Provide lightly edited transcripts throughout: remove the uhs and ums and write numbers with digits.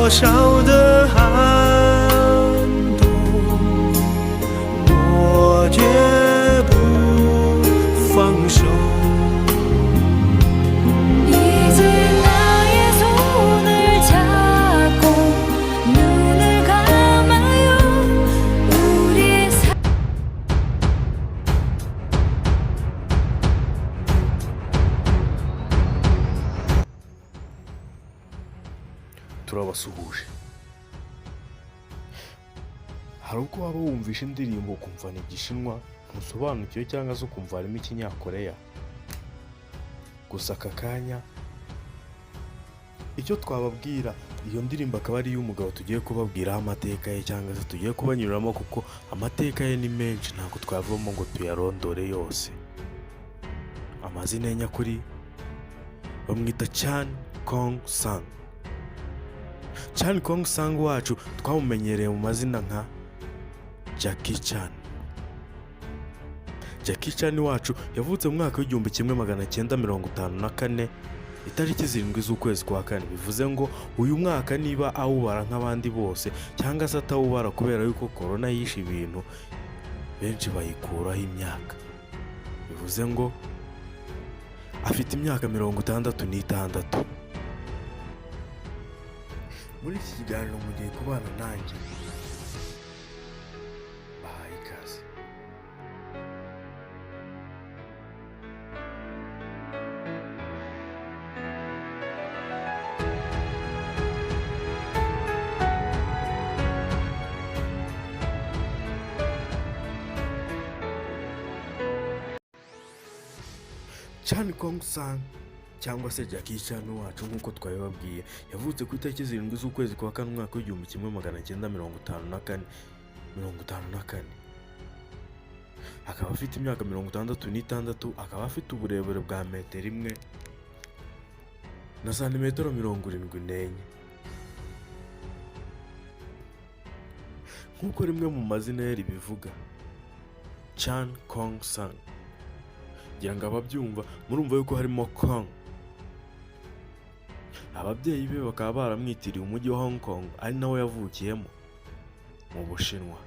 多少的寒冬，我绝不放手。 이제 나의 손을 잡고 눈을 감아요. 우리 Turabasuhuje. Hari ubwo waba wumvishe indirimbo ukumva ni Igishinwa ntusobanukiwe, cyangwa se ukumva harimo Ikinyakoreya. Gusa aka kanya icyo twababwira, iyo ndirimbo akaba ari iy'umugabo tugiye kubabwiraho amateka ye, cyangwa se tugiye kubanyuramo, kuko amateka ye ni menshi, ntabwo twavamo ngo tuyarondore yose. Amazina ye nyakuri bamwita Chan Kong Sang. Chan Kong Sang wacu twamumenyereye mu mazina nka Jackie Chan. Jackie Chan wacu yavutse mu mwaka w'1954, itariki 7 z'ukwezi kwa kane. Bivuze ngo uyu mwaka niba awubara nk'abandi bose cyangwa se atawubara, kubera yuko korona yishe ibintu benshi bayikuraho imyaka, bivuze ngo afite imyaka 66. Muri iki kiganiro mugiye kubana nanjye, bahaye ikaze. Chan Kong Sang cyangwa se Jackie Chan wacu, nk'uko twabibabwiye, yavutse ku itariki 7 z'ukwezi kwa kane, umwaka w'1954, 54, akaba afite imyaka 66, akaba afite uburebure bwa metero 1 na santimetero 74. Nk'uko rimwe mu mazina ye ribivuga, Chan Kong Sang, ngira ngo ababyumva murumva yuko harimo Kong. Ababyeyi be bakaba baramwitiriye umujyi wa Hong Kong, ari nawo yavukiyemo mu Bushinwa.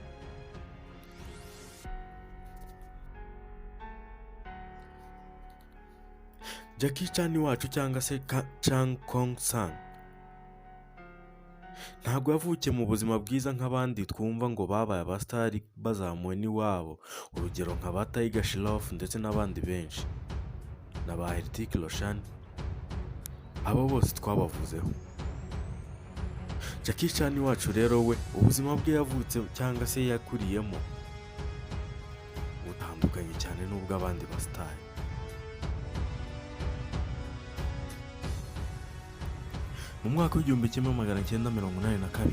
Jackie Chan wacu cyangwa se Chan Kong Sang ntabwo yavukiye mu buzima bwiza nk'abandi twumva ngo babaye abasitari bazamuwe n'iwabo, urugero nka ba Tiger Shroff ndetse n'abandi benshi na ba Hrithik Roshan, abo bose twabavuzeho. Jackie Chan wacu rero we, ubuzima bwe yavutse cyangwa se yakuriyemo butandukanye cyane n'ubw'abandi basitari. Mu mwaka w'1982,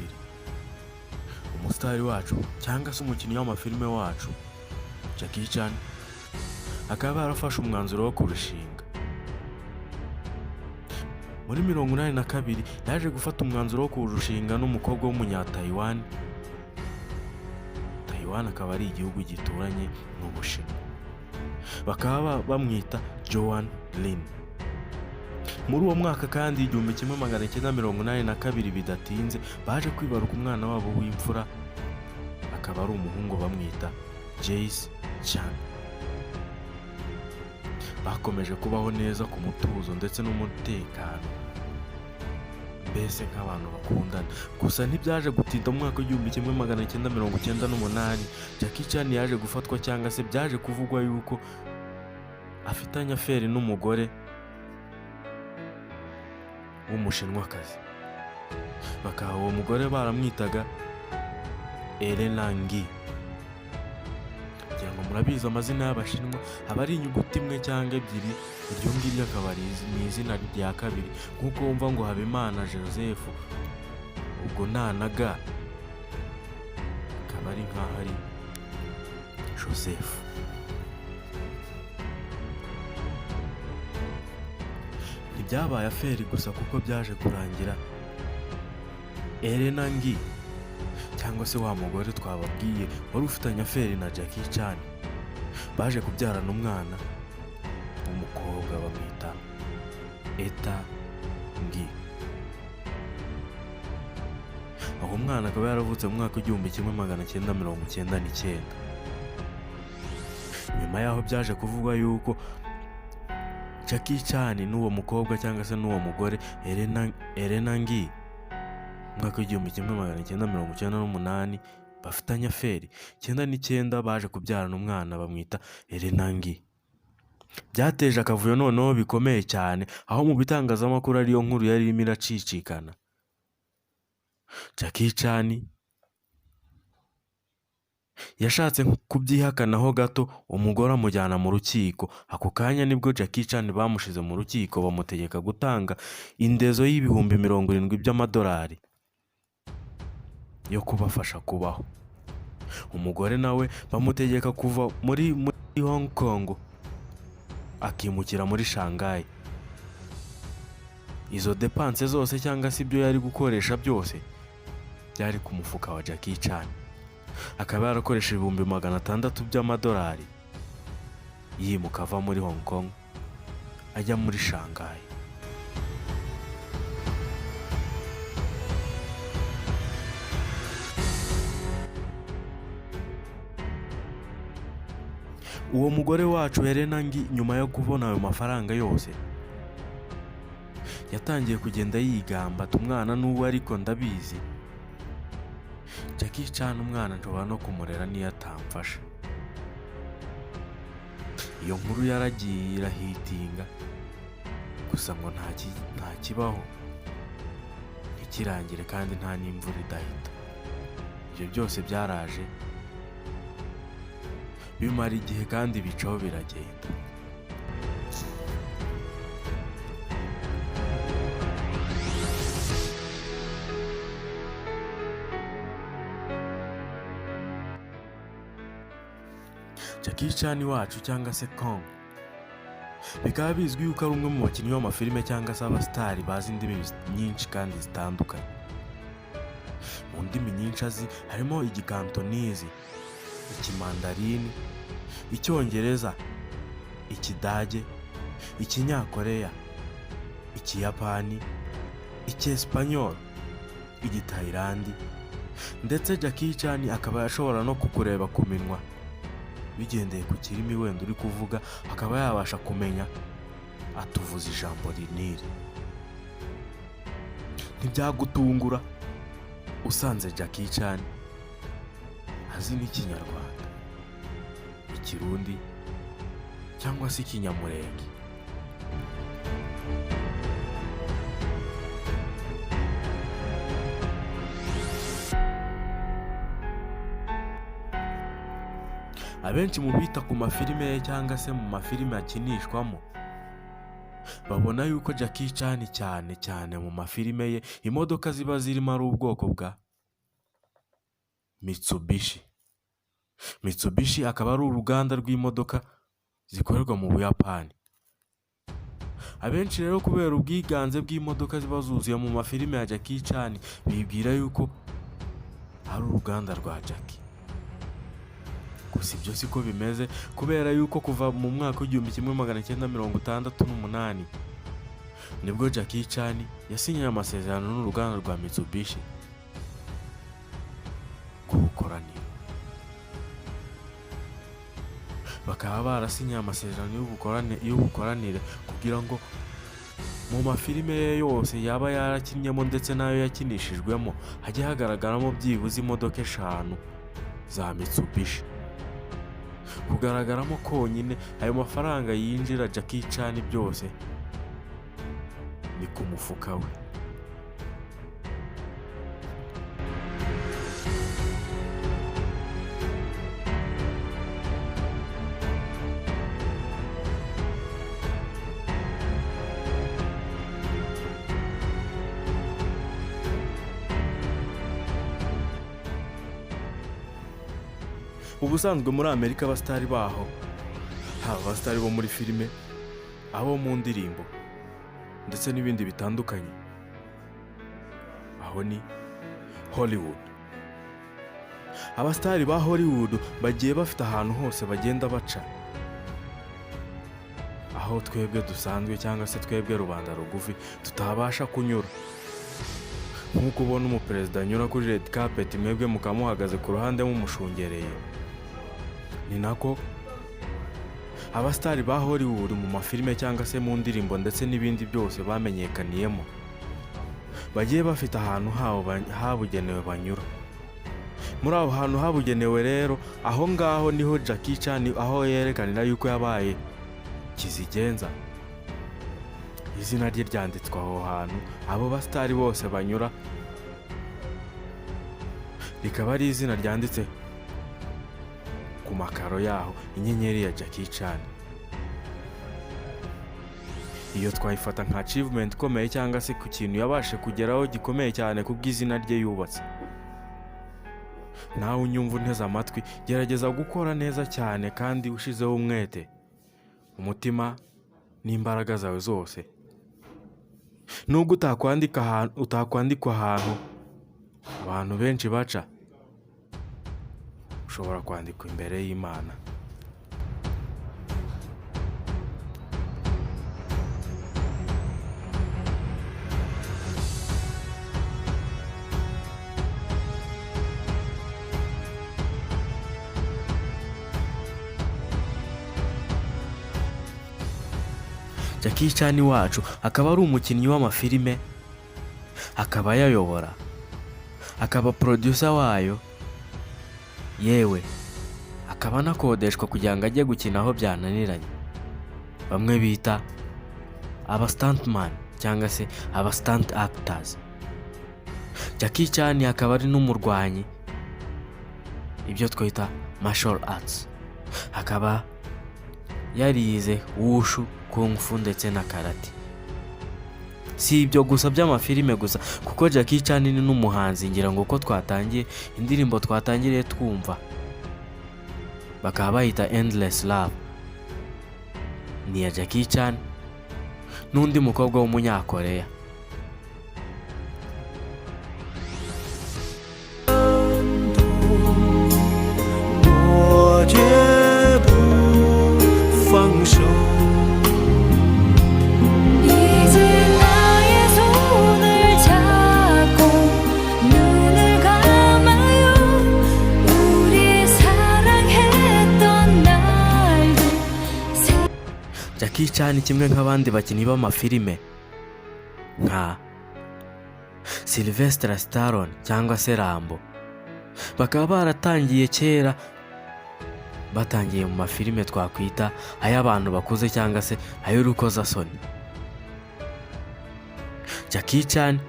umusitari wacu cyangwa se umukinnyi w'amafilime wacu Jackie Chan akaba yarafashe umwanzuro wo kurushinga. Muri 82 yaje gufata umwanzuro wo kurushinga n'umukobwa w'umunyatayiwani. Tayiwani akaba ari igihugu gituranye n'Ubushinwa. Bakaba bamwita Joan Lin. Muri uwo mwaka kandi, 1982, bidatinze baje kwibaruka umwana wabo w'imfura, akaba ari umuhungu, bamwita Jayce Chan. Bakomeje kubaho neza ku mutuzo ndetse n'umutekano, mbese nk'abantu bakundana. Gusa ntibyaje gutinda, mu mwaka w'1998 Jackie Chan yaje gufatwa, cyangwa se byaje kuvugwa yuko afitanye affaire n'umugore w'Umushinwakazi, bakaba uwo mugore baramwitaga Elena Ngi. Kugira ngo murabizi, amazina y'Abashinwa aba ari inyuguti imwe cyangwa ebyiri, iryo ngiryo akaba ari ni izina rya kabiri, nk'uko wumva ngo Habimana Joseph, ubwo nta na ga, akaba ari nk'aho ari Joseph. Ntibyabaye affaire gusa, kuko byaje kurangira Elena Ngi cyangwa se wa mugore twababwiye wari ufitanye affaire na Jackie Chan baje kubyarana umwana w'umukobwa, bamwita Eta Ngi. Aho umwana akaba yaravutse mu mwaka w'1999. Nyuma yaho byaje kuvugwa yuko Jackie Chan n'uwo mukobwa cyangwa se n'uwo mugore Elena Ngui mu mwaka w'1998 bafitanye affaire. 99 baje kubyarana umwana bamwita Elena Ngui. Byateje akavuyo noneho bikomeye cyane, aho mu bitangazamakuru ariyo nkuru yari irimo iracicikana. Jackie Chan yashatse kubyihakanaho gato, umugore amujyana mu rukiko. Ako kanya nibwo Jackie Chan bamushize mu rukiko, bamutegeka gutanga indezo y'ibihumbi 70 by'amadolari yo kubafasha kubaho. Umugore nawe bamutegeka kuva muri Hong Kong akimukira muri Shanghai. Izo dépenses zose cyangwa se ibyo yari gukoresha byose byari ku mufuka wa Jackie Chan, akaba yarakoresha 600,000 by'amadolari yimuka ava muri Hong Kong ajya muri Shanghai. Uwo mugore wacu Helena Ngui, nyuma yo kubona ayo mafaranga yose, yatangiye kugenda yigamba ati: "Umwana n'uwo, ariko ndabizi Jackie Chan, umwana nshobora no kumurera niyo atamfasha." Iyo nkuru yaragiye irahitinga, gusa ngo nta kibaho ntikirangire kandi nta n'imvura idahita. Ibyo byose byaraje bimara igihe kandi bicaho biragenda. Jackie Chan wacu cyangwa se Kong bikaba bizwi yuko ari umwe mu bakinnyi b'amafilime cyangwa se abasitari bazi indimi nyinshi kandi zitandukanye. Mu ndimi nyinshi azi harimo Igikantonizi, Ikimandarini, Icyongereza, Ikidage, Ikinyakoreya, Ikiyapani, Icyesipanyol, Igitayilandi, ndetse Jackie Chan akaba ashobora no kukureba ku minwa bigendeye ku kirimi wenda uri kuvuga, akaba yabasha kumenya atuvuza ijambo riniri. Ntibyagutungura usanze Jackie Chan azi n'Ikinyarwanda, Ikirundi cyangwa se Ikinyamurenge. Abenshi mu bita ku mafilime ye cyangwa se mu mafilime akinishwamo babona yuko Jackie Chan cyane cyane mu mafilime ye imodoka ziba zirimo ari ubwoko bwa Mitsubishi. Mitsubishi akaba ari uruganda rw'imodoka zikorerwa mu Buyapani. Abenshi rero kubera ubwiganze bw'imodoka ziba zuzuye mu mafilime ya Jackie Chan bibwira yuko ari uruganda rwa Jackie. Gusa ibyo siko bimeze, kubera yuko kuva mu mwaka w'1968 nibwo Jackie Chan yasinyanye amasezerano n'uruganda rwa Mitsubishi ku bukoraniro, bakaba barasinyiye amasezerano y'ubukoranire kugira ngo mu mafilime ye yose yaba yarakinnyemo ndetse n'ayo yakinishijwemo hajye hagaragaramo byibuze imodoka eshanu za Mitsubishi. Kugaragaramo konyine, ayo mafaranga yinjira Jackie Chan byose ni ku mufuka we. Ubusanzwe muri Amerika abasitari baho, haba abasitari bo muri filime, abo mu ndirimbo ndetse n'ibindi bitandukanye, aho ni Hollywood. Abasitari ba Hollywood bagiye bafite ahantu hose bagenda baca, aho twebwe dusanzwe cyangwa se twebwe rubanda rugufi tutabasha kunyura. Nk'uko ubona umuperezida anyura kuri red carpet, mwebwe mukaba muhagaze ku ruhande mumushungereye, ni nako abasitari ba Hollywood mu mafilime cyangwa se mu ndirimbo ndetse n'ibindi byose bamenyekaniyemo bagiye bafite ahantu habo habugenewe banyura. Muri aho hantu habugenewe rero, aho ngaho niho Jackie Chan aho yerekanira yuko yabaye kizigenza, izina rye ryanditswe aho hantu abo basitari bose banyura, rikaba ari izina ryanditse ku makaro yaho, inyenyeri ya Jackie Chan. Iyo twayifata nka achievement ikomeye cyangwa se ku kintu yabashe kugeraho gikomeye cyane ku bw'izina rye yubatse. Nawe unyumva unteze amatwi, gerageza gukora neza cyane kandi ushizeho umwete, umutima n'imbaraga zawe zose. Nubwo utakwandika ahantu, utakwandikwa ahantu abantu benshi baca, ushobora kwandikwa imbere y'Imana. Jackie Chan wacu akaba ari umukinnyi w'amafilime, akaba ayayobora, akaba producer wayo, yewe akaba anakodeshwa kugira ngo ajye gukina aho byananiranye, bamwe bita aba stuntman cyangwa se aba stunt actors. Jackie Chan akaba ari n'umurwanyi, ibyo twita martial arts, akaba yarize wushu, kung fu ndetse na karate. Si ibyo gusa by'amafilime gusa, kuko Jackie Chan ni n'umuhanzi. Ngira ngo uko twatangiye, indirimbo twatangiriye twumva bakaba bayita Endless Love, ni iya Jackie Chan n'undi mukobwa w'umunyakoreya. 我绝不放手。 이제 나의 손을 잡고 눈을 감아요. 우리 사랑했던 날들. Jackie Chan, kimwe nk'abandi bakinnyi b'amafilime nka Sylvester Stallone cyangwa se Rambo, bakaba baratangiye kera, batangiye mu mafilime twakwita ay'abantu bakuze cyangwa se ay'urukozasoni. Jackie Chan,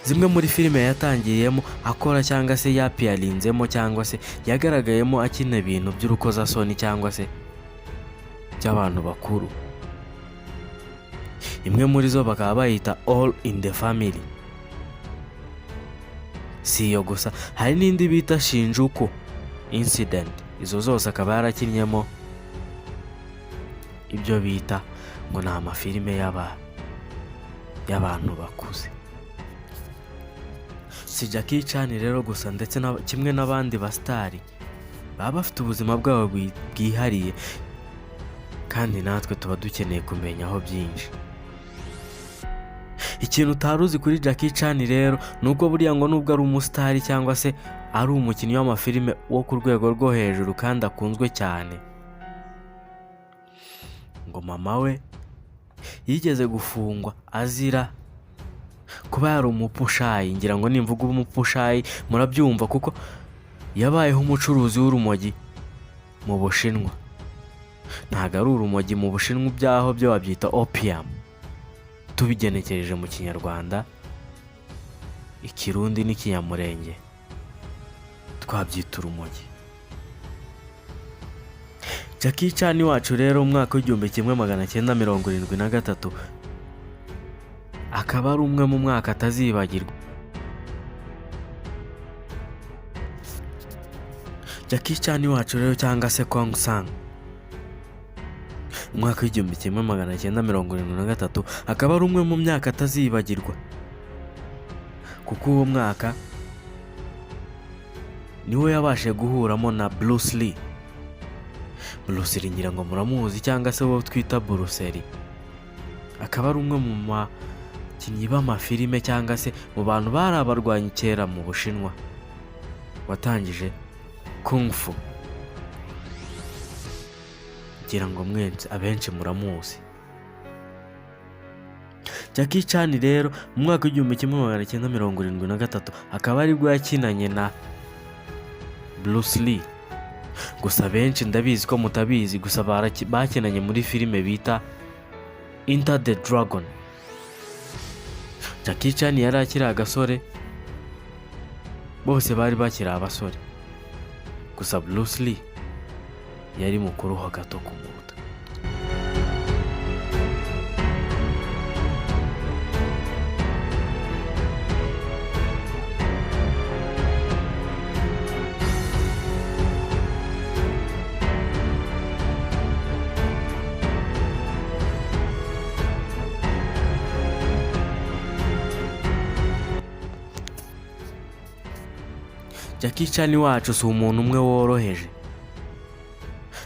zimwe muri filime yatangiyemo akora cyangwa se yapiyarinzemo cyangwa se yagaragayemo akina ibintu by'urukozasoni cyangwa se by'abantu bakuru, imwe muri zo bakaba bayita All in the Family. Si iyo gusa, hari n'indi bita Shinjuku Incident. Izo zose akaba yarakinnyemo ibyo bita ngo ni amafilime y'abantu bakuze. Si Jackie Chan rero gusa, ndetse kimwe n'abandi basitari baba bafite ubuzima bwabo bwihariye, kandi natwe tuba dukeneye kumenyaho byinshi. Ikintu utari uzi kuri Jackie Chan rero ni uko buriya ngo nubwo ari umusitari cyangwa se ari umukinnyi w'amafilime wo ku rwego rwo hejuru kandi akunzwe cyane, ngo mama we yigeze gufungwa azira kuba yari umupushayi. Ngira ngo nimvuga umupushayi murabyumva, kuko yabayeho umucuruzi w'urumogi mu Bushinwa. Ntabwo ari urumogi, mu Bushinwa ibyaho byo babyita opium. Tubigenekereje mu Kinyarwanda, Ikirundi n'Ikinyamurenge, twabyita urumogi. Jackie Chan wacu rero, mu mwaka w'1973 akaba ari umwe mu mwaka atazibagirwa. Jackie Chan wacu rero cyangwa se Kong Sang, mu mwaka w'1973 akaba ari umwe mu myaka atazibagirwa, kuko uwo mwaka niwo yabashije guhuramo na Bruce Lee. Bruce Lee ngira ngo muramuzi, cyangwa se uwo twita Bruce Lee, akaba ari umwe mu bakinnyi. Bakinnyi b'amafilime cyangwa se mu bantu bari abarwanyi kera mu Bushinwa, watangije kung fu. Ngira ngo mwense abenshi muramuzi. Jackie Chan rero, mu mwaka w'1973 akaba aribwo yakinanye na Bruce Lee. Gusa benshi ndabizi ko mutabizi, gusa bakinanye muri filime bita Enter the Dragon. Jackie Chan yari akiri agasore, bose bari bakiri abasore, gusa Bruce Lee yari mukuru ho gato kumuruta. Jackie Chan wacu si umuntu umwe woroheje,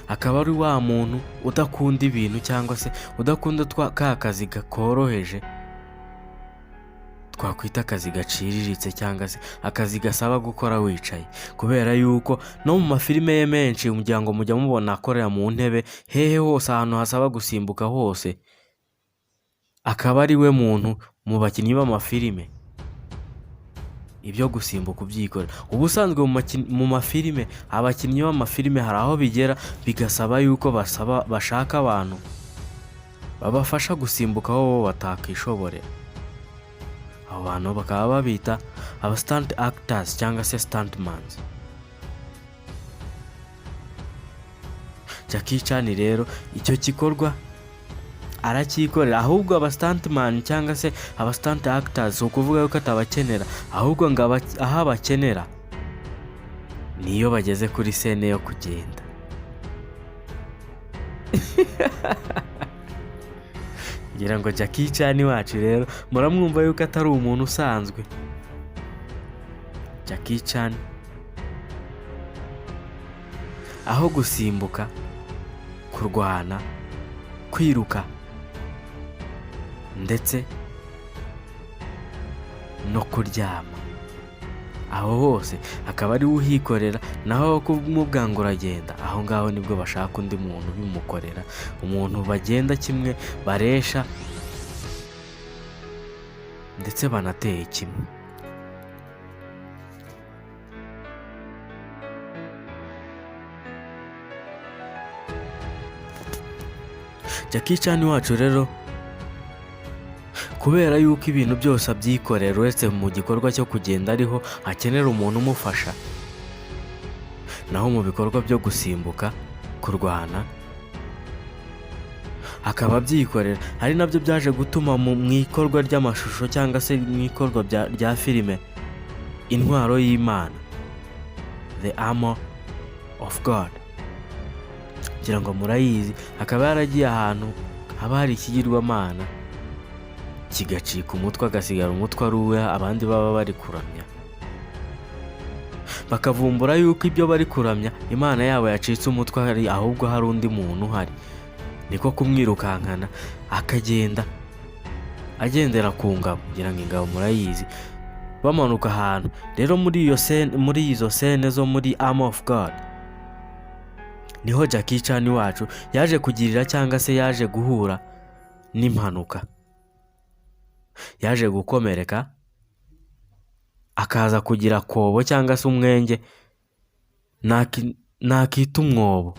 akaba ari wa muntu udakunda ibintu cyangwa se udakunda twa ka kazi koroheje, twakwita akazi gaciriritse cyangwa se akazi gasaba gukora wicaye, kubera yuko no mu mafilime ye menshi umuryango mujya mubona akorera mu ntebe, hehe hose, ahantu hasaba gusimbuka hose, akaba ari we muntu mu bakinnyi b'amafilime ibyo gusimbuka ubyikorera. Ubusanzwe mu mafilime, abakinnyi b'amafilime hari aho bigera bigasaba yuko basaba bashaka abantu babafasha gusimbuka aho bo batakishoborera. Abo bantu bakaba babita aba stunt actors cyangwa se stuntmans. Jackie Chan rero icyo gikorwa aracyikorera, ahubwo aba stuntman cyangwa se aba stunt actors si ukuvuga yuko atabakenera, ahubwo ngo aho abakenera niyo bageze kuri scene yo kugenda. Ngira ngo Jackie Chan wacu rero muramwumva yuko atari umuntu usanzwe. Jackie Chan aho gusimbuka, kurwana, kwiruka ndetse no kuryama, aho hose akaba ari we uhikorera. Naho kumubwira ngo uragenda, aho ngaho nibwo bashaka undi muntu ubimukorera, umuntu bagenda kimwe, baresha ndetse banateye kimwe. Jackie Chan wacu rero, kubera yuko ibintu byose abyikorera uretse mu gikorwa cyo kugenda ariho akenera umuntu umufasha, naho mu bikorwa byo gusimbuka, kurwana, akaba abyikorera, ari nabyo byaje gutuma mu ikorwa ry'amashusho cyangwa se mu ikorwa rya filime Intwaro y'Imana, The Armor of God, ngira ngo murayizi, akaba yaragiye ahantu haba hari ikigirwamana kigacika umutwe, agasigara umutwe ari uwe, abandi baba bari kuramya, bakavumbura yuko ibyo bari kuramya imana yabo yacitse umutwe hari, ahubwo hari undi muntu uhari. Niko kumwirukankana, akagenda agendera ku ngabo, ngira ngo ingabo murayizi, bamanuka ahantu. Rero muri iyo scene, muri izo scene zo muri Armor of God, niho Jackie Chan wacu yaje kugirira cyangwa se yaje guhura n'impanuka, yaje gukomereka, akaza kugira akobo cyangwa se umwenge, nakita umwobo.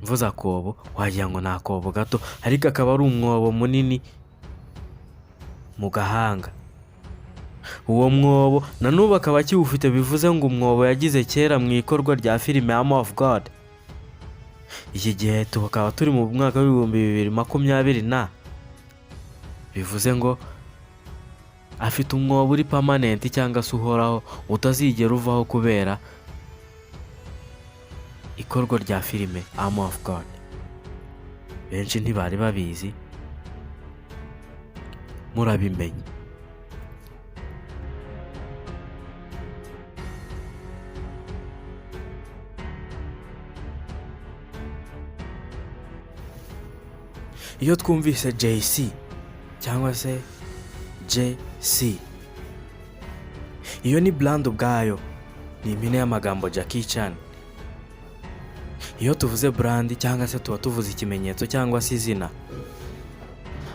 Mvuze akobo wagira ngo ni akobo gato, ariko akaba ari umwobo munini mu gahanga. Uwo mwobo na n'ubu akaba akiwufite, bivuze ngo umwobo yagize kera mu ikorwa rya filime Armor of God. Iki gihe tukaba turi mu mwaka w'2020 na bivuze ngo afite umwobo uri permanent cyangwa se uhoraho, utazigera uvaho kubera ikorwa rya filime Armor of God. Benshi ntibari babizi, murabimenye. Iyo twumvise JC cyangwa se Jackie Chan, Cyangwa se JC. Iyo ni brand ubwayo, ni impine y'amagambo Jackie Chan. Iyo tuvuze brand cyangwa se tuba tuvuze ikimenyetso cyangwa se izina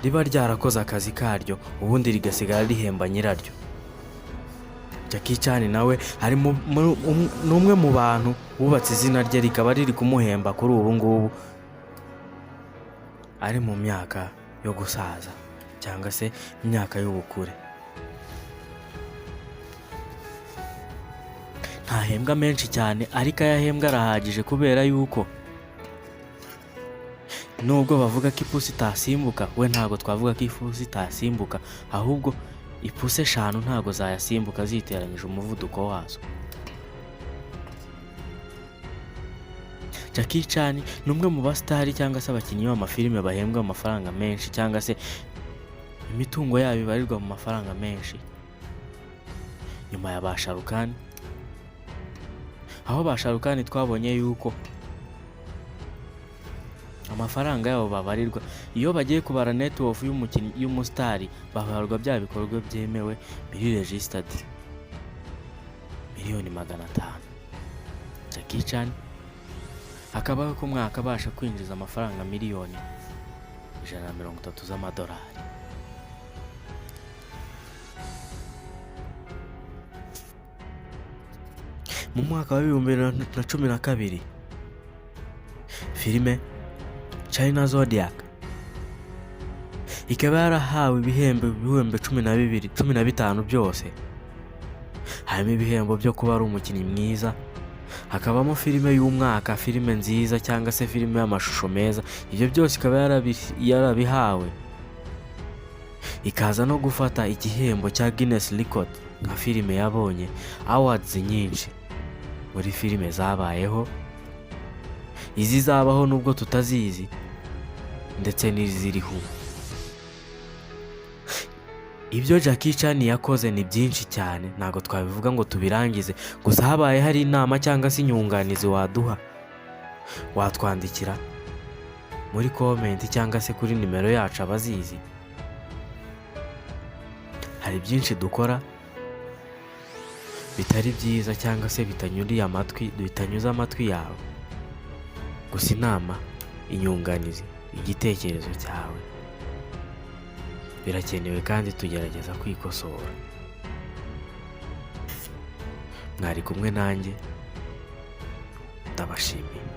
riba ryarakoze akazi karyo, ubundi rigasigara rihemba nyiraryo. Jackie Chan nawe ari ni umwe mu bantu wubatse izina rye, rikaba riri kumuhemba kuri ubu ngubu ari mu myaka yo gusaza cyangwa se imyaka y'ubukure. Ntahembwa menshi cyane, ariko ayo ahembwa arahagije, kubera yuko nubwo bavuga ko ipusi itasimbuka, we ntabwo twavuga ko ipusi itasimbuka, ahubwo ipusi eshanu ntabwo zayasimbuka ziteranyije umuvuduko wazo. Jackie Chan ni umwe mu basitari cyangwa se abakinnyi b'amafilime bahembwa amafaranga menshi, cyangwa se imitungo yabo ibarirwa mu mafaranga menshi, nyuma ya ba Shah Rukh Khan, aho ba Shah Rukh Khan twabonye yuko amafaranga yabo babarirwa iyo bagiye kubara net worth y'umukinnyi, y'umusitari, babarwa bya bikorwa byemewe biri registered, 500 miliyoni. Jackie Chan akaba ku mwaka abasha kwinjiza amafaranga 130 miliyoni z'amadolari. Mu mwaka wa 2012, filime China Zodiac ikaba yarahawe ibihembo 12, 15 byose, harimo ibihembo byo kuba ari umukinnyi mwiza, hakabamo filime y'umwaka, filime nziza cyangwa se filime y'amashusho meza. Ibyo byose ikaba yarabihawe, ikaza no gufata igihembo cya Guinness Record nka filime yabonye awards nyinshi muri filime zabayeho, izizabaho nubwo tutazizi, ndetse n'iziriho ubu. Ibyo Jackie Chan yakoze ni byinshi cyane, ntabwo twabivuga ngo tubirangize. Gusa habaye hari inama cyangwa se inyunganizi waduha, watwandikira muri comment cyangwa se kuri nimero yacu abazizi. Hari byinshi dukora bitari byiza cyangwa se bitanyuriye amatwi, bitanyuze amatwi yawe. Gusa inama, inyunganizi, igitekerezo cyawe birakenewe kandi tugerageza kwikosora. Mwari kumwe nanjye, ndabashimiye.